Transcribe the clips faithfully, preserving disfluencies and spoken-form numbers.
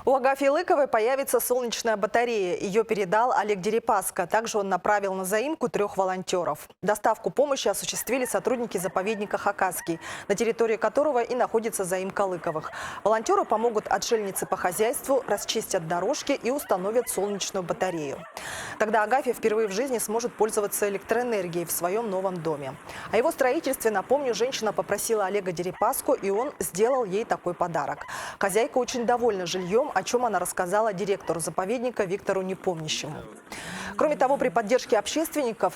У Агафьи Лыковой появится солнечная батарея. Её передал Олег Дерипаска. Также он направил на заимку трёх волонтёров. Доставку помощи осуществили сотрудники заповедника «Хакасский», на территории которого и находится заимка Лыковых. Волонтёры помогут отшельнице по хозяйству, расчистят дорожки и установят солнечную батарею. Тогда Агафья впервые в жизни сможет пользоваться электроэнергией в своём новом доме. О его строительстве, напомню, женщина попросила Олега Дерипаску, и он сделал ей такой подарок. Хозяйка очень довольна жильём, о чём она рассказала директору заповедника Виктору Непомнящему. Кроме того, при поддержке общественников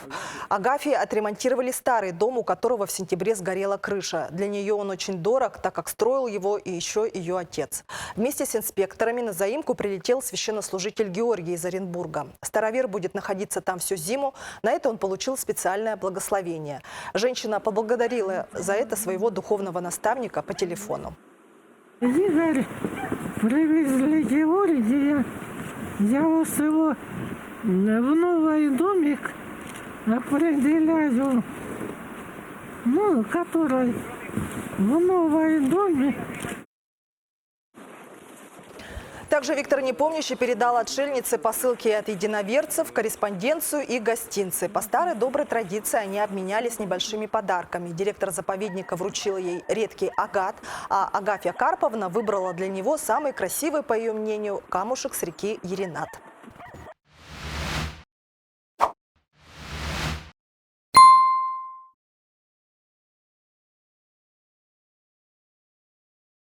Агафьи отремонтировали старый дом, у которого в сентябре сгорела крыша. Для неё он очень дорог, так как строил его и ещё её отец. Вместе с инспекторами на заимку прилетел священнослужитель Георгий из Оренбурга. Старовер будет находиться там всю зиму. На это он получил специальное благословение. Женщина поблагодарила за это своего духовного наставника по телефону. Игорь, привезли Георгия. Я вот его в новый домик определяю. Ну, который в новый домик. Также Виктор Непомнящий передал отшельнице посылки от единоверцев, корреспонденцию и гостинцы. По старой доброй традиции они обменялись небольшими подарками. Директор заповедника вручил ей редкий агат, а Агафья Карповна выбрала для него самый красивый, по её мнению, камушек с реки Еринат.